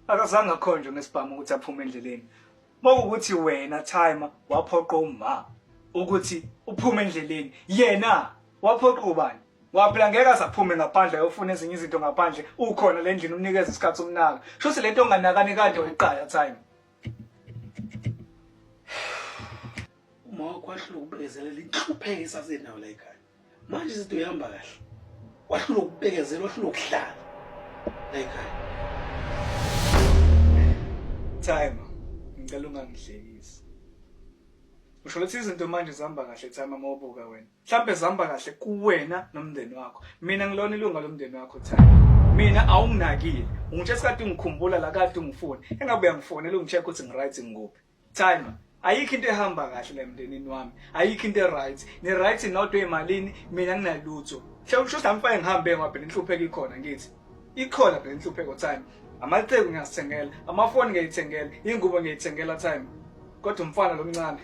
Akazange akhonjwe ngesibhamu ukuthi aphume endleleni. Mokuwukuthi wena Timer waphoqa uma ukuthi uphume endleleni. Yena waphoqa ubani? Ngoba phela ngeke aze aphume ngaphandle ayofuna ezinye izinto ngaphandle ukhona le ndlini umnikeze isikhathi umnaka. Shuthi lento onganakani kade wayiqala Timer. Uma wakho wahlula ukubekezelela inhlupheko esasenayo la ekhaya. Manje izinto ihamba kahle. Wahlula ukubekezela, wahlula ukuhlala la ekhaya. Timer, ngicela ungangihlekisi. Usho ukuthi izinto manje zihamba kahle Timer uma ubuka wena. Mhlambe zihamba kahle kuwena nomndeni wakho. Mina ngilona ilunga lomndeni wakho Timer. Mina awunginakile. Ungitshela kade ungikhumbula la kade ungifuna. Engabe uyangifonela ungicheck ukuthi ngiright ngikuphi. Timer. Ayikho into ehamba kahle la emndenini wami. Ayikho into e-right. Ni-right nodwa emalini, mina nginalutho. Mhlawumbe usho ukuthi angifake ngihambe ngoba phela inhlupheko ikhona ngithi. Ikhona phela inhlupheko time. Amateku ngiyazithengela, amafoni ngiyayithengela, ingubo ngiyayithengela time. Kodwa umfana lomncane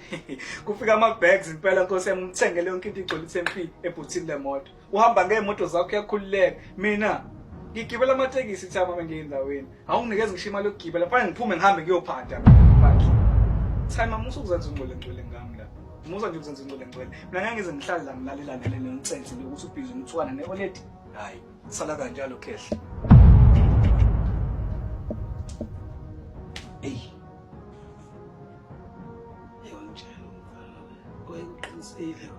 kufika ama-bags impela nkosi yami umthengele yonke into igcwele ithe mfi ebhuthini lemoto. Uhamba ngey'moto zakho uyakhululeka. Mina ngigibela amatekisi time uma ngiye endaweni. Awunginikeza ngisho imali yokugibela, fanele ngiphume ngihambe ngiyophanda mina ngaphandle. Time musa ukuzenza ungcwele ngcwele ngami la. Musa nje ukuzenza ungcwele ngcwele. Mina ngeke ngize ngihlale la ngilalelane le nonsense le ukuthi ubhizi ngithukana ne-oledi. Hayi, sala kanjalo khehla. Eyi. Eyi wangitshela umfana. Wayeqinisile.